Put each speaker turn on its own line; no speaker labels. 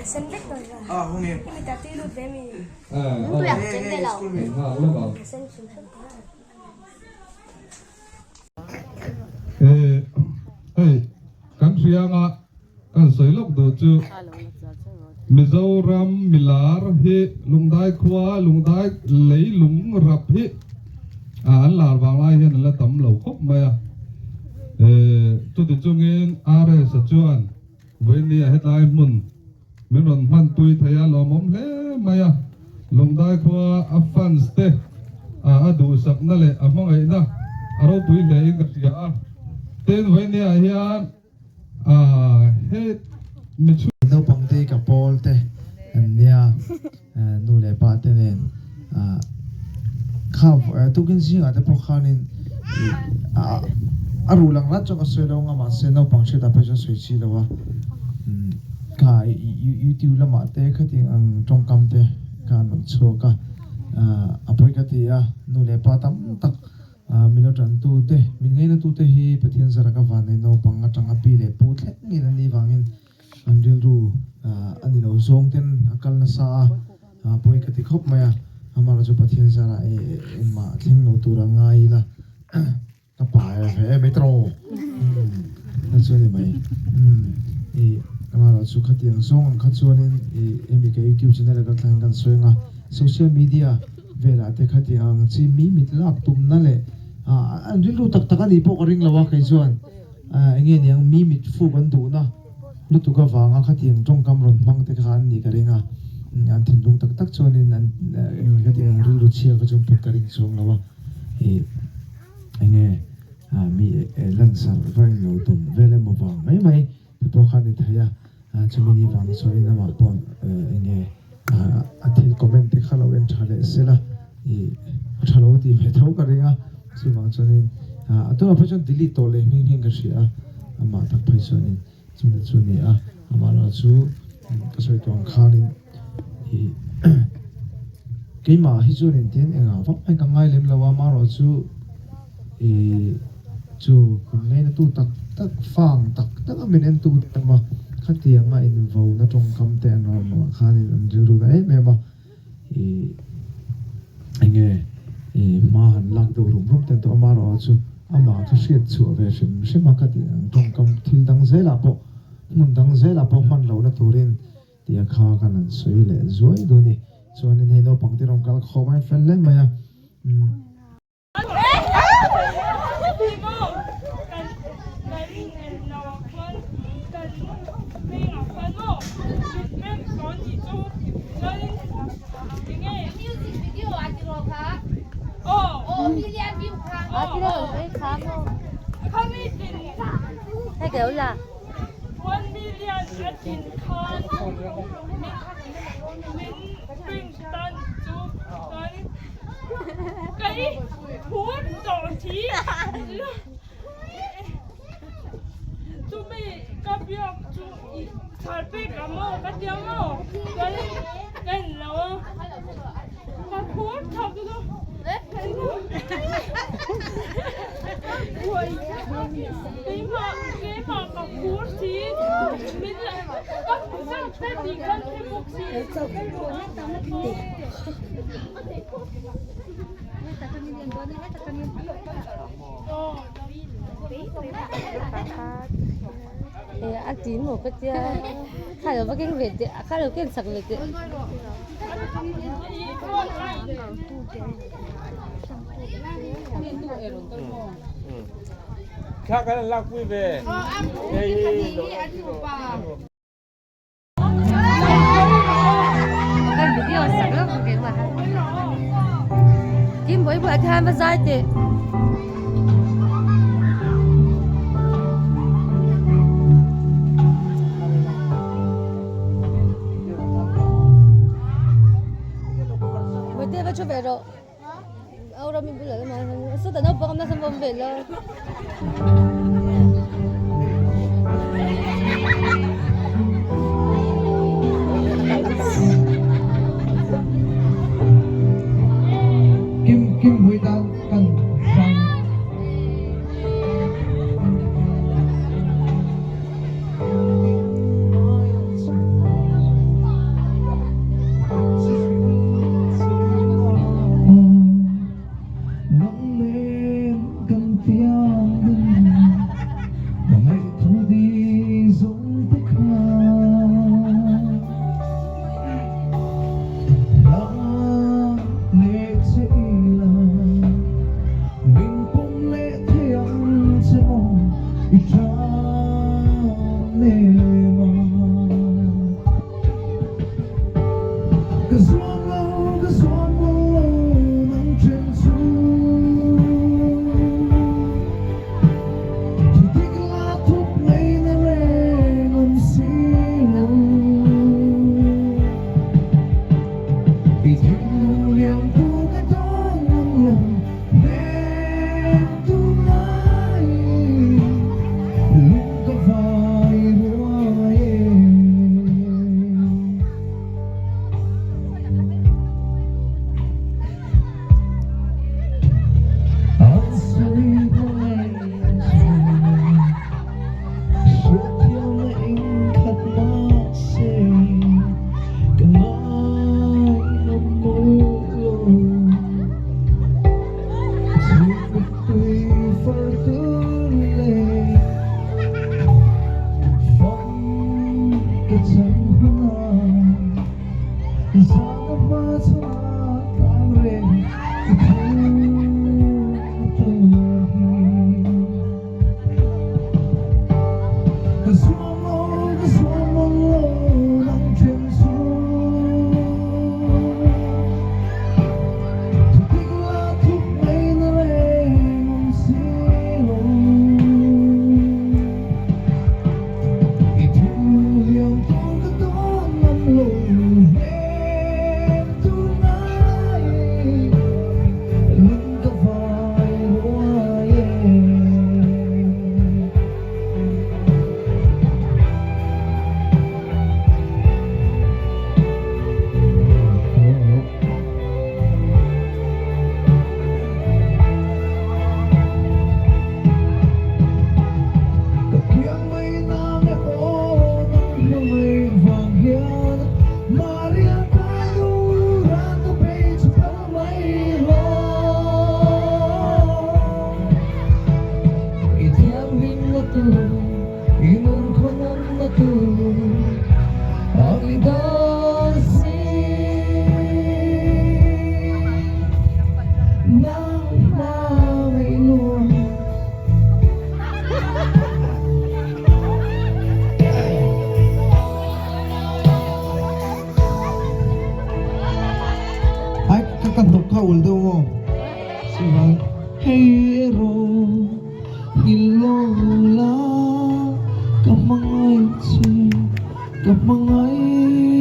Hei kan hria anga kan sawi lawk duh chu Mizoram milar hi Lungdai khua Lungdai lei lung rap hi an lar vang lai hian an la tam lo khawp mai a. Chuti chungin RS a chuan vawinia hetlai hmun Min rawn hman pui thei a lawmawm hle mai a, Lungdai khua a fans te a duhsakna leh a hmangaihna a ropui hle in ka hria a, tin vawinia hian he mi chhung.
Naupang te ka pawl te an nia. Nu leh pa te nen kha tukin zingah te pawh khanin a ruh lang rat chuan ka sawi lo ang a mahse naupang hriatah phei chuan sawi chi lo a kha youtube lamah te khatiang ang tawngkam te kha an rawn chhuak a a pawi ka ti a nu leh pa tam tak milo tantu te min ngaina tu te hi Pathian zara ka van nei naupang atanga pi leh pu thleng ngei an nih vangin An rilru a ni lo zawng ten a kal nasa a, pawi ka ti khawp mai a, amaherawh chu Pathian zarah engmah thleng lo tur a ngai ila ka pa e ve em ei tawh na chu a ni mai. I amaherawh chu khatiang zawng ang kha chuanin i hemi ka youtube channel a kal thlangin kan sawi ang a, social media velah te khatiang ang chi mi mit lak tumna leh an rilru tak tak a nih pawh ka ring lo a kei chuan. Eng nge niang mi mit fuk an duhna lutuk avanga khatiang tawngkam rawn hmang te kha an nih ka ring a, an thinlung tak tak chuanin an eng khatiang rilru chhia kha chu put ka ring chuang lo a, ih eng nge mi lansarh va englo tum vel emaw vang mai mai te pawh kha a ni thei a, chumi ni vang chuanin amah pawh eng nge a thil comment te kha lo en tha leh sela ih a tha lo tih ve tho ka ring a, chuvang chuanin a tunah phei chuan delete tawh leh nghing nghing ka hria a, amah tak phei chuanin chumi chu a ni a, amah erawh chu ka sawi tawh ang khanin ih keimah hi chuanin tin engah vak mai ka ngai lem lo a, amaherawh chu ih chu min ngaina tu tak tak fang tak tak a min en tu te awm a, khatianga invauna tawngkam te an rawn awm ah khanin an rilru na em em a. Ih enge ih hma han lak deuh rum rum ten tawh amaherawh chu amah kha hriat chhuah ve hrim hrim a ka tih ang tawngkam thil dang zelah pawh hmun dang zelah pawh hman lohna turin tia kha kan han sawi leh zuai duh a ni. Chuanin hei naupang te rawn kal khawm a in fel hle mai a.
A ti maw ka tia kha lo va keng ve teh kha lo ken sak ve teh.
Thla kan lak pui ve.
Kan video sak lo ka keng mah. Kim boi boi athan va zai teh. Boi te va chu ve ro. Au ram in bula ma. Su ta naupang na sam bom ve lo.
Kim Kim Hui tan kan sang. Ka zuam lo, ka zuam lo lo nang then chu. Thudik la thup mai na reng awm si lo. I thu liam tur ka dawn ngam lo hnem tur ngai lung ka vai ruai e. Ka kiang mai nang e aw nang hmangai vang hian Maria ka nu ran ka bei chu phal mai lo. I thianghlim na tur, i nun khawnawm na tur ang i dan si. Nang hmangaih luang. Ai ka ka hnuk kha ul deuh maw? Chuvang hei erawh nghilh lo la ka hmangaih che, ka hmangaih.